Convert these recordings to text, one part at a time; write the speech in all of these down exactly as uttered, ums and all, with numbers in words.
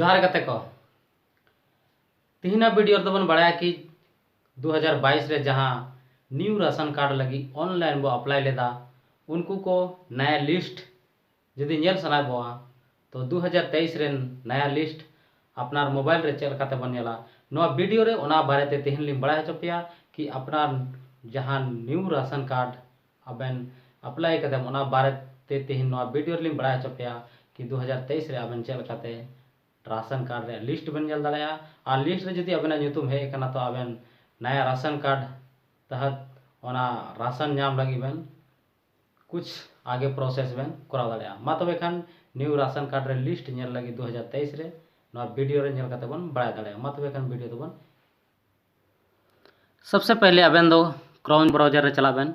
ᱡᱚᱦᱟᱨ ᱜᱟᱛᱮ ᱠᱚ, ᱛᱤᱦᱤᱧᱟᱜ ᱵᱷᱤᱰᱤᱭᱳ ᱨᱮᱫᱚ ᱵᱚᱱ ᱵᱟᱲᱟᱭᱟ ᱠᱤ ᱫᱩ ᱦᱟᱡᱟᱨ ᱵᱟᱭᱤᱥ ᱨᱮ ᱡᱟᱦᱟᱸ ᱱᱤᱭᱩ ᱨᱟᱥᱚᱱ ᱠᱟᱨᱰ ᱞᱟᱹᱜᱤᱫ ᱚᱱᱞᱟᱭᱤᱱ ᱵᱚ ᱟᱯᱞᱟᱭ ᱞᱮᱫᱟ, ᱩᱱᱠᱩ ᱠᱚ ᱱᱟᱭᱟ ᱞᱤᱥᱴ ᱡᱩᱫᱤ ᱧᱮᱞ ᱥᱟᱱᱟᱭᱮᱫ ᱵᱚᱣᱟ, ᱛᱚ ᱫᱩ ᱦᱟᱡᱟᱨ ᱛᱮᱭᱤᱥ ᱨᱮᱱ ᱱᱟᱭᱟ ᱞᱤᱥᱴ ᱟᱯᱱᱟᱨ ᱢᱳᱵᱟᱭᱤᱞ ᱨᱮ ᱪᱮᱫ ᱞᱮᱠᱟᱛᱮ ᱵᱚᱱ ᱧᱮᱞᱟ, ᱱᱚᱣᱟ ᱵᱷᱤᱰᱤᱭᱳ ᱨᱮ ᱚᱱᱟ ᱵᱟᱨᱮᱛᱮ ᱛᱮᱦᱮᱧ ᱞᱤᱧ ᱵᱟᱲᱟᱭ ᱦᱚᱪᱚ ᱯᱮᱭᱟ ᱠᱤ ᱟᱯᱱᱟᱨ ᱡᱟᱦᱟᱸ ᱱᱤᱭᱩ ᱨᱟᱥᱚᱱ ᱠᱟᱨᱰ ᱟᱵᱮᱱ ᱟᱯᱞᱟᱭ ᱠᱟᱫᱟᱢ, ᱚᱱᱟ ᱵᱟᱨᱮᱛᱮ ᱛᱮᱦᱮᱧ ᱱᱚᱣᱟ ᱵᱷᱤᱰᱤᱭᱳ ᱨᱮᱞᱤᱧ ᱵᱟᱲᱟᱭ ᱦᱚᱪᱚ ᱯᱮᱭᱟ ᱠᱤ ᱫᱩ ᱦᱟᱡᱟᱨ ᱛᱮᱭᱤᱥ ᱨᱮ ᱟᱵᱮᱱ ᱪᱮᱫ ᱞᱮᱠᱟᱛᱮ ᱨᱟᱥᱚᱱ ᱠᱟᱨᱰ ᱨᱮᱭᱟᱜ ᱞᱤᱥᱴ ᱵᱮᱱ ᱧᱮᱞ ᱫᱟᱲᱮᱭᱟᱜᱼᱟ᱾ ᱟᱨ ᱞᱤᱥᱴ ᱨᱮ ᱡᱩᱫᱤ ᱟᱵᱮᱱᱟᱜ ᱧᱩᱛᱩᱢ ᱦᱮᱡ ᱟᱠᱟᱱᱟ, ᱛᱚ ᱟᱵᱮᱱ ᱱᱟᱭᱟ ᱨᱟᱥᱚᱱ ᱠᱟᱨᱰ ᱛᱟᱦᱟᱛ ᱚᱱᱟ ᱨᱟᱥᱚᱱ ᱧᱟᱢ ᱞᱟᱹᱜᱤᱫ ᱵᱮᱱ ᱠᱩᱪ ᱟᱜᱮ ᱯᱨᱚᱥᱮᱥ ᱵᱮᱱ ᱠᱚᱨᱟᱣ ᱫᱟᱲᱮᱭᱟᱜᱼᱟ᱾ ᱢᱟ ᱛᱚᱵᱮ ᱠᱷᱟᱱ ᱱᱤᱭᱩ ᱨᱟᱥᱚᱱ ᱠᱟᱨᱰ ᱨᱮ ᱞᱤᱥᱴ ᱧᱮᱞ ᱞᱟᱹᱜᱤᱫ ᱫᱩ ᱦᱟᱡᱟᱨ ᱛᱮᱭᱤᱥ ᱨᱮ ᱱᱚᱣᱟ ᱵᱷᱤᱰᱤᱭᱳ ᱨᱮ ᱧᱮᱞ ᱠᱟᱛᱮ ᱵᱚᱱ ᱵᱟᱲᱟᱭ ᱫᱟᱲᱮᱭᱟᱜᱼᱟ᱾ ᱢᱟ ᱛᱚᱵᱮ ᱠᱷᱟᱱ ᱵᱷᱤᱰᱤᱭᱳ ᱫᱚᱵᱚᱱ सबसे पहले ᱟᱵᱮᱱ ᱫᱚ ᱠᱨᱳᱢ ᱵᱨᱟᱣᱡᱟᱨ ᱨᱮ ᱪᱟᱞᱟᱜ ᱵᱮᱱ᱾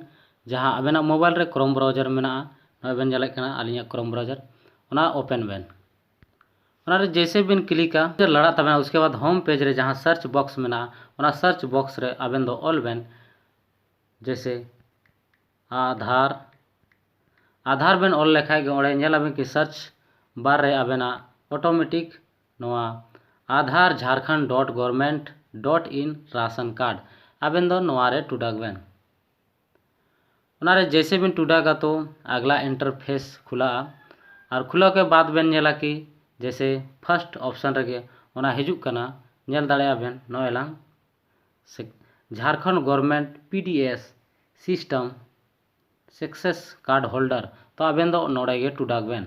ᱡᱟᱦᱟᱸ ᱟᱵᱮᱱᱟᱜ ᱢᱳᱵᱟᱭᱤᱞ ᱨᱮ ᱠᱨᱳᱢ ᱵᱨᱟᱣᱡᱟᱨ ᱢᱮᱱᱟᱜᱼᱟ, ᱱᱚᱜᱼᱚᱭ ᱵᱮᱱ ᱧᱮᱞᱮᱫ ᱠᱟᱱᱟ ᱟᱹᱞᱤᱧᱟᱜ ᱠᱨᱳᱢ ᱵᱨᱟᱣᱡᱟᱨ, ᱚᱱᱟ ᱳᱯᱮᱱ ᱵᱮᱱ᱾ ᱚᱱᱟᱨᱮ ᱡᱮᱭᱥᱮ ᱵᱮᱱ ᱠᱞᱤᱠᱟ, ᱞᱟᱲᱟᱜ ᱛᱟᱵᱮᱱᱟ᱾ ᱩᱥᱠᱮ ᱵᱟᱫ ᱦᱳᱢ ᱯᱮᱡᱽ ᱨᱮ ᱡᱟᱦᱟᱸ ᱥᱟᱨᱪ ᱵᱚᱠᱥ ᱢᱮᱱᱟᱜᱼᱟ, ᱚᱱᱟ ᱥᱟᱨᱪ ᱵᱚᱠᱥ ᱨᱮ ᱟᱵᱮᱱ ᱫᱚ ᱚᱞ ᱵᱮᱱ ᱡᱮᱭᱥᱮ ᱟᱫᱷᱟᱨ᱾ ᱟᱫᱷᱟᱨ ᱵᱮᱱ ᱚᱞ ᱞᱮᱠᱷᱟᱡ ᱜᱮ ᱚᱸᱰᱮ ᱧᱮᱞ ᱟᱵᱮᱱ ᱠᱤ ᱥᱟᱨᱪ ᱵᱟᱨ ᱨᱮ ᱟᱵᱮᱱᱟᱜ ᱚᱴᱳᱢᱮᱴᱤᱠ ᱱᱚᱣᱟ Aadhaar Jharkhand dot government dot in ration card ᱟᱵᱮᱱ ᱫᱚ ᱱᱚᱣᱟ ᱨᱮ ᱴᱩᱰᱟᱠ ᱵᱮᱱ᱾ ᱚᱱᱟᱨᱮ ᱡᱮᱭᱥᱮ ᱵᱮᱱ ᱴᱩᱰᱟᱠᱟ ᱛᱚ ᱟᱜᱽᱞᱟ ᱤᱱᱴᱟᱨᱯᱷᱮᱥ ᱠᱷᱩᱞᱟᱜᱼᱟ᱾ ᱟᱨ ᱠᱷᱩᱞᱟᱹᱣ ᱠᱮ ᱵᱟᱫ ᱵᱮᱱ ᱧᱮᱞᱟ ᱠᱤ ᱡᱮᱭᱥᱮ ᱯᱷᱟᱨᱥᱴ ᱚᱯᱥᱚᱱ ᱨᱮᱜᱮ ᱚᱱᱟ ᱦᱤᱡᱩᱜ ᱠᱟᱱᱟ, ᱧᱮᱞ ᱫᱟᱲᱮᱭᱟᱜᱼᱟ ᱵᱮᱱ ᱱᱚᱜᱼᱚᱭ ᱞᱟᱝ ᱥᱮ-, Jharkhand government P D S system success card holder. ᱛᱚ ᱟᱵᱮᱱ ᱫᱚ ᱱᱚᱰᱮ ᱜᱮ ᱴᱩᱰᱟᱠ ᱵᱮᱱ᱾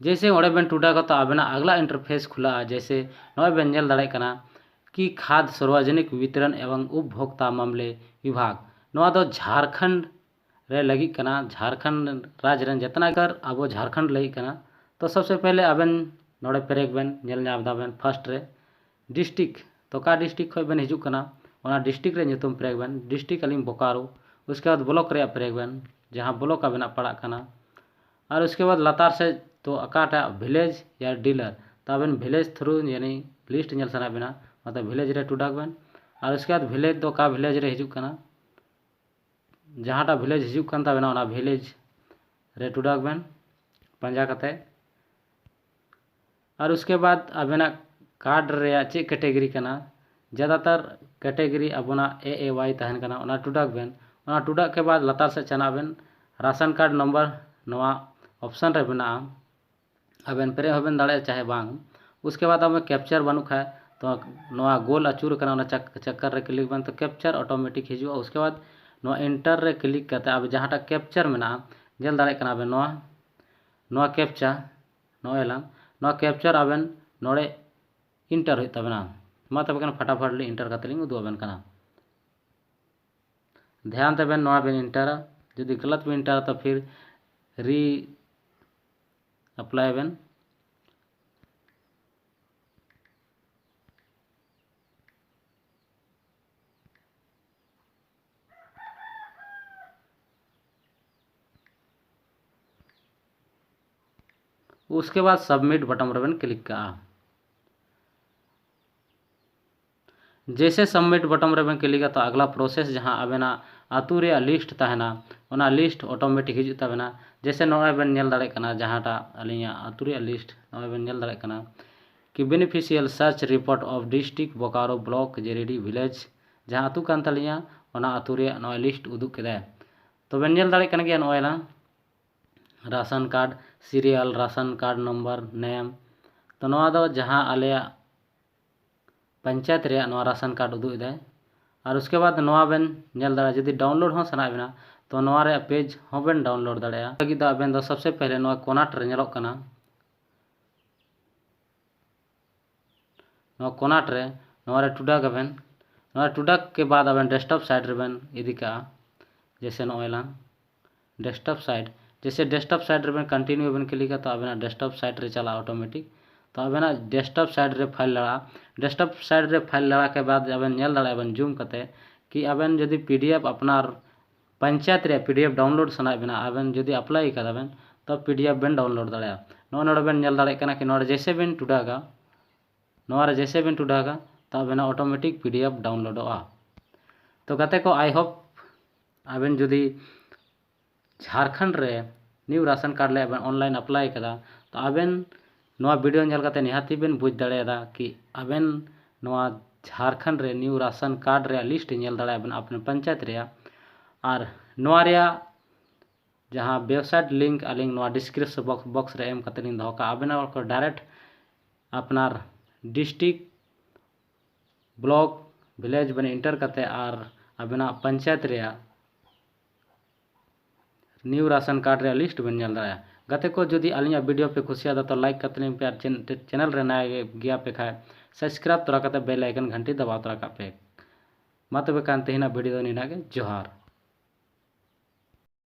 ᱡᱮᱭᱥᱮ ᱚᱸᱰᱮ ᱵᱮᱱ ᱴᱩᱰᱟᱠᱟ ᱛᱚ ᱟᱵᱮᱱᱟᱜ ᱟᱜᱽᱞᱟ ᱤᱱᱴᱟᱨᱯᱷᱮᱥ ᱠᱷᱩᱞᱟᱜᱼᱟ᱾ ᱡᱮᱭᱥᱮ ᱱᱚᱜᱼᱚᱭ ᱵᱮᱱ ᱧᱮᱞ ᱫᱟᱲᱮᱭᱟᱜ ᱠᱟᱱᱟ ᱠᱤ ᱠᱷᱟᱫᱽ ᱥᱟᱨᱣᱟᱡᱚᱱᱤᱠ ᱵᱤᱛᱨᱚᱱ ᱮᱵᱚᱝ ᱩᱯᱵᱷᱳᱠᱛᱟ ᱢᱟᱢᱞᱮ ᱵᱤᱵᱷᱟᱜᱽ, ᱱᱚᱣᱟ ᱫᱚ ᱡᱷᱟᱲᱠᱷᱚᱸᱰ ᱨᱮ ᱞᱟᱹᱜᱤᱫ ᱠᱟᱱᱟ, ᱡᱷᱟᱲᱠᱷᱚᱸᱰ ᱨᱟᱡᱽ ᱨᱮᱱ ᱡᱮᱛᱱᱟ ᱜᱟᱨ ᱟᱵᱚ ᱡᱷᱟᱲᱠᱷᱚᱸᱰ ᱞᱟᱹᱜᱤᱫ ᱠᱟᱱᱟ᱾ ᱛᱚ ᱥᱚᱵᱥᱮ ᱯᱮᱦᱞᱮ ᱟᱵᱮᱱ ᱱᱚᱰᱮ ᱯᱮᱨᱮᱠ ᱵᱮᱱ ᱧᱮᱞ ᱧᱟᱢ ᱮᱫᱟ ᱵᱮᱱ ᱯᱷᱟᱨᱥᱴ ᱨᱮ ᱰᱤᱥᱴᱨᱤᱠᱴ, ᱛᱚ ᱚᱠᱟ ᱰᱤᱥᱴᱨᱤᱠᱴ ᱠᱷᱚᱱ ᱵᱮᱱ ᱦᱤᱡᱩᱜ ᱠᱟᱱᱟ, ᱚᱱᱟ ᱰᱤᱥᱴᱨᱤᱠᱴ ᱨᱮ ᱧᱩᱛᱩᱢ ᱯᱮᱨᱮᱠ ᱵᱮᱱ᱾ ᱰᱤᱥᱴᱨᱤᱠᱴ ᱟᱹᱞᱤᱧ ᱵᱳᱠᱟᱨᱳ᱾ ᱩᱥᱠᱮ ᱵᱟᱫ ᱵᱞᱚᱠ ᱨᱮᱭᱟᱜ ᱯᱮᱨᱮᱠ ᱵᱮᱱ, ᱡᱟᱦᱟᱸ ᱵᱞᱚᱠ ᱟᱵᱮᱱᱟᱜ ᱯᱟᱲᱟᱜ ᱠᱟᱱᱟ᱾ ᱟᱨ ᱩᱥᱠᱮ ᱵᱟᱫ ᱞᱟᱛᱟᱨ ᱥᱮᱫ ᱛᱚ ᱚᱠᱟᱴᱟᱜ ᱵᱷᱤᱞᱮᱡᱽ ᱭᱟ ᱰᱤᱞᱟᱨ, ᱛᱚ ᱟᱵᱮᱱ ᱵᱷᱤᱞᱮᱡᱽ ᱛᱷᱨᱩ ᱭᱟᱱᱤ ᱞᱤᱥᱴ ᱧᱮᱞ ᱥᱟᱱᱟ ᱵᱮᱱᱟ, ᱢᱚᱛᱞᱚᱵ ᱵᱷᱤᱞᱮᱡᱽ ᱨᱮ ᱴᱩᱰᱟᱠ ᱵᱮᱱ᱾ ᱟᱨ ᱩᱥᱠᱮ ᱵᱟᱫ ᱵᱷᱤᱞᱮᱡᱽ ᱫᱚ ᱚᱠᱟ ᱵᱷᱤᱞᱮᱡᱽ ᱨᱮ ᱦᱤᱡᱩᱜ ᱠᱟᱱᱟ, ᱡᱟᱦᱟᱸᱴᱟᱜ ᱵᱷᱤᱞᱮᱡᱽ ᱦᱤᱡᱩᱜ ᱠᱟᱱ ᱛᱟᱵᱮᱱᱟ, ᱚᱱᱟ ᱵᱷᱤᱞᱮᱡᱽ ᱨᱮ ᱴᱩᱰᱟᱠ ᱵᱮᱱ ᱯᱟᱸᱡᱟ ᱠᱟᱛᱮ, ᱟᱨ ᱩᱥᱠᱮ ᱵᱟᱫ ᱟᱵᱮᱱᱟᱜ ᱠᱟᱨᱰ ᱨᱮᱭᱟᱜ ᱪᱮᱫ ᱠᱮᱴᱮᱜᱚᱨᱤ ᱠᱟᱱᱟ, ᱡᱟᱫᱟᱛᱟᱨ ᱠᱮᱴᱮᱜᱚᱨᱤ ᱟᱵᱚᱱᱟᱜ ᱮ ᱮ ᱣᱟᱭ ᱛᱟᱦᱮᱱ ᱠᱟᱱᱟ, ᱚᱱᱟ ᱴᱩᱰᱟᱠ ᱵᱮᱱ᱾ ᱚᱱᱟ ᱴᱩᱰᱟᱠ ᱠᱮ ᱵᱟᱫ ᱞᱟᱛᱟᱨ ᱥᱮᱫ ᱪᱟᱞᱟᱜ ᱵᱮᱱ, ᱨᱟᱥᱚᱱ ᱠᱟᱨᱰ ᱱᱚᱢᱵᱚᱨ ᱱᱚᱣᱟ ᱚᱯᱥᱚᱱ ᱨᱮ ᱢᱮᱱᱟᱜᱼᱟ, ᱟᱵᱮᱱ ᱯᱮᱨᱮᱡ ᱦᱚᱸᱵᱮᱱ ᱫᱟᱲᱮᱭᱟᱜᱼᱟ ᱪᱟᱦᱮ ᱵᱟᱝ᱾ ᱩᱥᱠᱮ ᱵᱟᱫ ᱟᱵᱮᱱ ᱠᱮᱯᱪᱟᱨ ᱵᱟᱹᱱᱩᱜ ᱠᱷᱟᱡ, ᱛᱚ ᱱᱚᱣᱟ ᱜᱳᱞ ᱟᱹᱪᱩᱨ ᱟᱠᱟᱱᱟ, ᱚᱱᱟ ᱪᱟᱠ-, ᱪᱟᱠᱠᱟᱨ ᱨᱮ ᱠᱞᱤᱠ ᱵᱮᱱ, ᱛᱚ ᱠᱮᱯᱪᱟᱨ ᱚᱴᱳᱢᱮᱴᱤᱠ ᱦᱤᱡᱩᱜᱼᱟ᱾ ᱩᱥᱠᱮ ᱵᱟᱫ ᱱᱚᱣᱟ ᱮᱱᱴᱟᱨ ᱨᱮ ᱠᱞᱤᱠ ᱠᱟᱛᱮ ᱟᱵᱮᱱ ᱡᱟᱦᱟᱸᱴᱟᱜ ᱠᱮᱯᱪᱟᱨ ᱢᱮᱱᱟᱜᱼᱟ, ᱧᱮᱞ ᱫᱟᱲᱮᱭᱟᱜ ᱠᱟᱱᱟ ᱵᱮᱱ ᱱᱚᱣᱟ, ᱱᱚᱣᱟ ᱠᱮᱯᱪᱟ, ᱱᱚᱜᱼᱚᱭ ᱞᱟᱝ, ᱱᱚᱣᱟ ᱠᱮᱯᱪᱟᱨ ᱟᱵᱮᱱ ᱱᱚᱰᱮ ᱮᱱᱴᱟᱨ ᱦᱩᱭᱩᱜ ᱛᱟᱵᱮᱱᱟ᱾ ᱢᱟ ᱛᱚᱵᱮ ᱠᱷᱟᱱ ᱯᱷᱟᱴᱟᱯᱷᱟᱴ ᱞᱤᱧ ᱮᱱᱴᱟᱨ ᱠᱟᱛᱮ ᱞᱤᱧ ᱩᱫᱩᱜ ᱟᱵᱮᱱ ᱠᱟᱱᱟ᱾ ᱫᱷᱮᱭᱟᱱ ᱛᱮᱵᱮᱱ ᱱᱚᱣᱟ ᱵᱮᱱ ᱮᱱᱴᱟᱨᱟ, ᱡᱩᱫᱤ ᱜᱟᱞᱟᱛ ᱵᱮᱱ ᱮᱱᱴᱟᱨᱟ ᱛᱚ ᱯᱷᱤᱨ ᱨᱤ ᱮᱯᱞᱟᱭ ᱵᱮᱱ᱾ ᱩᱥᱠᱮ ᱵᱟᱫ ᱥᱟᱵᱢᱤᱴ ᱵᱚᱴᱚᱱ ᱨᱮᱵᱮᱱ ᱠᱞᱤᱠ ᱠᱟᱜᱼᱟ᱾ ᱡᱮᱭᱥᱮ ᱥᱟᱵᱢᱤᱴ ᱵᱚᱴᱚᱱ ᱨᱮᱵᱮᱱ ᱠᱞᱤᱠᱟ, ᱛᱚ ᱟᱜᱽᱞᱟ ᱯᱨᱚᱥᱮᱥ ᱡᱟᱦᱟᱸ ᱟᱵᱮᱱᱟᱜ ᱟᱹᱛᱩ ᱨᱮᱭᱟᱜ ᱞᱤᱥᱴ ᱛᱟᱦᱮᱱᱟ, ᱚᱱᱟ ᱞᱤᱥᱴ ᱚᱴᱳᱢᱮᱴᱤᱠ ᱦᱤᱡᱩᱜ ᱛᱟᱵᱮᱱᱟ᱾ ᱡᱮᱭᱥᱮ ᱱᱚᱜᱼᱚᱭ ᱵᱮᱱ ᱧᱮᱞ ᱫᱟᱲᱮᱭᱟᱜ ᱠᱟᱱᱟ, ᱡᱟᱦᱟᱸᱴᱟᱜ ᱟᱹᱞᱤᱧᱟᱜ ᱟᱹᱛᱩ ᱨᱮᱭᱟᱜ ᱞᱤᱥᱴ ᱱᱚᱜᱼᱚᱭ ᱵᱮᱱ ᱧᱮᱞ ᱫᱟᱲᱮᱭᱟᱜ ᱠᱟᱱᱟ ᱠᱤ beneficial search report of district Bokaro block Jiridi village, ᱡᱟᱦᱟᱸ ᱟᱹᱛᱩ ᱠᱟᱱ ᱛᱟᱹᱞᱤᱧᱟ, ᱚᱱᱟ ᱟᱹᱛᱩ ᱨᱮᱭᱟᱜ ᱱᱚᱜᱼᱚᱭ ᱞᱤᱥᱴ ᱩᱫᱩᱜ ᱠᱮᱫᱟᱭ᱾ ᱛᱚ ᱵᱮᱱ ᱧᱮᱞ ᱫᱟᱲᱮᱭᱟᱜ ᱠᱟᱱ ᱜᱮᱭᱟ, ᱱᱚᱜᱼᱚᱭ ᱱᱟ ration card, serial, ration card number, name. ᱛᱚ ᱱᱚᱣᱟ ᱫᱚ ᱡᱟᱦᱟᱸ ᱟᱞᱮᱭᱟᱜ ᱯᱚᱧᱪᱟᱭᱮᱛ ᱨᱮᱭᱟᱜ ᱱᱚᱣᱟ ᱨᱟᱥᱚᱱ ᱠᱟᱨᱰ ᱩᱫᱩᱜ ᱮᱫᱟᱭ᱾ ᱟᱨ ᱩᱥᱠᱮ ᱵᱟᱫ ᱱᱚᱣᱟ ᱵᱮᱱ ᱧᱮᱞ ᱫᱟᱲᱮᱭᱟᱜᱼᱟ, ᱡᱩᱫᱤ ᱰᱟᱣᱩᱱᱞᱳᱰ ᱦᱚᱸ ᱥᱟᱱᱟᱭᱮᱫ ᱵᱮᱱᱟ, ᱛᱚ ᱱᱚᱣᱟ ᱨᱮᱭᱟᱜ ᱯᱮᱡᱽ ᱦᱚᱸᱵᱮᱱ ᱰᱟᱣᱩᱱᱞᱳᱰ ᱫᱟᱲᱮᱭᱟᱜᱼᱟ᱾ ᱞᱟᱹᱜᱤᱫ ᱫᱚ ᱟᱵᱮᱱ ᱫᱚ ᱥᱚᱵᱥᱮ ᱯᱮᱦᱞᱮ ᱱᱚᱣᱟ ᱠᱚᱨᱱᱟᱨ ᱨᱮ ᱧᱮᱞᱚᱜ ᱠᱟᱱᱟ, ᱱᱚᱣᱟ ᱠᱚᱨᱱᱟᱨ ᱨᱮ, ᱱᱚᱣᱟ ᱨᱮ ᱴᱩᱰᱟᱠ ᱟᱵᱮᱱ᱾ ᱱᱚᱣᱟ ᱨᱮ ᱴᱩᱰᱟᱠ ᱠᱮ ᱵᱟᱫ ᱟᱵᱮᱱ ᱰᱮᱥᱠᱴᱚᱯ ᱥᱟᱭᱤᱴ ᱨᱮᱵᱮᱱ ᱤᱫᱤ ᱠᱟᱜᱼᱟ, ᱡᱮᱭᱥᱮ ᱱᱚᱜᱼᱚᱭ ᱞᱟᱝ ᱰᱮᱥᱠᱴᱚᱯ ᱥᱟᱭᱤᱴ, ᱡᱮᱭᱥᱮ ᱰᱮᱥᱠᱴᱚᱯ ᱥᱟᱭᱤᱴ ᱨᱮᱵᱮᱱ ᱠᱚᱱᱴᱤᱱᱤᱭᱩ ᱵᱮᱱ ᱠᱞᱤᱠᱟ, ᱛᱚ ᱟᱵᱮᱱᱟᱜ ᱰᱮᱥᱠᱴᱚᱯ ᱥᱟᱭᱤᱴ ᱨᱮ ᱪᱟᱞᱟᱜᱼᱟ ᱚᱴᱳᱢᱮᱴᱤᱠ᱾ ᱛᱚ ᱟᱵᱮᱱᱟᱜ ᱰᱮᱥᱠᱴᱚᱯ ᱥᱟᱭᱤᱴ ᱨᱮ ᱯᱷᱟᱭᱤᱞ ᱞᱟᱲᱟᱜᱼᱟ᱾ ᱰᱮᱥᱠᱴᱚᱯ ᱥᱟᱭᱤᱴ ᱨᱮ ᱯᱷᱟᱭᱤᱞ ᱞᱟᱲᱟ ᱠᱮ ᱵᱟᱫ ᱟᱵᱮᱱ ᱧᱮᱞ ᱫᱟᱲᱮᱭᱟᱜᱼᱟ ᱵᱮᱱ ᱡᱩᱢ ᱠᱟᱛᱮ ᱠᱤ ᱟᱵᱮᱱ ᱡᱩᱫᱤ ᱯᱤ ᱰᱤ ᱮᱯᱷ ᱟᱯᱱᱟᱨ ᱯᱚᱧᱪᱟᱭᱮᱛ ᱨᱮᱭᱟᱜ ᱯᱤ ᱰᱤ ᱮᱯᱷ ᱰᱟᱣᱩᱱᱞᱳᱰ ᱥᱟᱱᱟᱭᱮᱫ ᱵᱮᱱᱟ, ᱟᱵᱮᱱ ᱡᱩᱫᱤ ᱟᱯᱞᱟᱭ ᱠᱟᱫᱟ ᱵᱮᱱ, ᱛᱚ ᱯᱤ ᱰᱤ ᱮᱯᱷ ᱵᱮᱱ ᱰᱟᱣᱩᱱᱞᱳᱰ ᱫᱟᱲᱮᱭᱟᱜᱼᱟ᱾ ᱱᱚᱜᱼᱚᱭ ᱱᱚᱰᱮ ᱵᱮᱱ ᱧᱮᱞ ᱫᱟᱲᱮᱭᱟᱜ ᱠᱟᱱᱟ ᱠᱤ ᱱᱚᱰᱮ ᱡᱮᱭᱥᱮ ᱵᱮᱱ ᱴᱩᱰᱟᱠᱟ, ᱱᱚᱣᱟ ᱨᱮ ᱡᱮᱭᱥᱮ ᱵᱮᱱ ᱴᱩᱰᱟᱠᱟ, ᱛᱚ ᱟᱵᱮᱱᱟᱜ ᱚᱴᱳᱢᱮᱴᱤᱠ ᱯᱤ ᱰᱤ ᱮᱯᱷ ᱰᱟᱣᱩᱱᱞᱳᱰᱚᱜᱼᱟ᱾ ᱛᱚ ᱜᱟᱛᱮ ᱠᱚ, I hope ᱟᱵᱮᱱ ᱡᱩᱫᱤ ᱡᱷᱟᱲᱠᱷᱚᱸᱰ ᱨᱮ ᱱᱤᱭᱩ ᱨᱟᱥᱚᱱ ᱠᱟᱨᱰ ᱞᱟᱹᱜᱤᱫ ᱟᱵᱮᱱ ᱚᱱᱞᱟᱭᱤᱱ ᱮᱯᱞᱟᱭ ᱠᱟᱫᱟ, ᱛᱚ ᱟᱵᱮᱱ ᱱᱚᱣᱟ ᱵᱷᱤᱰᱤᱭᱳ ᱧᱮᱞ ᱠᱟᱛᱮ ᱱᱤᱦᱟᱹᱛᱤ ᱵᱮᱱ ᱵᱩᱡᱽ ᱫᱟᱲᱮᱭᱟᱫᱟ ᱠᱤ ᱟᱵᱮᱱ ᱱᱚᱣᱟ ᱡᱷᱟᱲᱠᱷᱚᱸᱰ ᱨᱮ ᱱᱤᱭᱩ ᱨᱟᱥᱚᱱ ᱠᱟᱨᱰ ᱨᱮᱭᱟᱜ ᱞᱤᱥᱴ ᱧᱮᱞ ᱫᱟᱲᱮᱭᱟᱜᱼᱟ ᱵᱮᱱ ᱟᱯᱱᱮ ᱯᱚᱧᱪᱟᱭᱮᱛ ᱨᱮᱭᱟᱜ᱾ ᱟᱨ ᱱᱚᱣᱟ ᱨᱮᱭᱟᱜ ᱡᱟᱦᱟᱸ ᱣᱮᱵᱥᱟᱭᱤᱴ ᱞᱤᱝᱠ ᱟᱹᱞᱤᱧ ᱱᱚᱣᱟ ᱰᱤᱥᱠᱨᱤᱯᱥᱚᱱ ᱵᱚᱠᱥ ᱵᱚᱠᱥ ᱨᱮ ᱮᱢ ᱠᱟᱛᱮ ᱞᱤᱧ ᱫᱚᱦᱚ ᱠᱟᱜᱼᱟ, ᱟᱵᱮᱱᱟᱜ ᱠᱚ ᱰᱟᱭᱨᱮᱠᱴ ᱟᱯᱱᱟᱨ ᱰᱤᱥᱴᱨᱤᱠᱴ, ᱵᱞᱚᱠ, ᱵᱷᱤᱞᱮᱡᱽ ᱵᱮᱱ ᱮᱱᱴᱟᱨ ᱠᱟᱛᱮ ᱟᱨ ᱟᱵᱮᱱᱟᱜ ᱯᱚᱧᱪᱟᱭᱮᱛ ᱨᱮᱭᱟᱜ ᱱᱤᱭᱩ ᱨᱟᱥᱚᱱ ᱠᱟᱨᱰ ᱨᱮᱭᱟᱜ ᱞᱤᱥᱴ ᱵᱮᱱ ᱧᱮᱞ ᱫᱟᱲᱮᱭᱟᱜᱼᱟ᱾ ᱜᱟᱛᱮ ᱠᱚ, ᱡᱩᱫᱤ ᱟᱹᱞᱤᱧᱟᱜ ᱵᱷᱤᱰᱤᱭᱳ ᱯᱮ ᱠᱩᱥᱤᱭᱟᱫᱟ ᱛᱚ ᱞᱟᱭᱤᱠ ᱠᱟᱛᱮ ᱞᱤᱧ ᱯᱮ, ᱟᱨ ᱪᱮᱱ-, ᱪᱮᱱᱮᱞ ᱨᱮ ᱱᱟᱣᱟ ᱜᱮ ᱜᱮᱭᱟ ᱯᱮ ᱠᱷᱟᱡ ᱥᱟᱵᱥᱠᱨᱟᱭᱤᱵ ᱛᱚᱨᱟ ᱠᱟᱛᱮ ᱵᱮᱞ ᱟᱭᱠᱚᱱ ᱜᱷᱟᱱᱴᱤ ᱫᱟᱵᱟᱣ ᱛᱚᱨᱟ ᱠᱟᱜ ᱯᱮ᱾ ᱢᱟ ᱛᱚᱵᱮ ᱠᱷᱟᱱ ᱛᱮᱦᱮᱧᱟᱜ ᱵᱷᱤᱰᱤᱭᱳ ᱫᱚ ᱱᱤᱱᱟᱹᱜ ᱜᱮ᱾ ᱡᱚᱦᱟᱨ᱾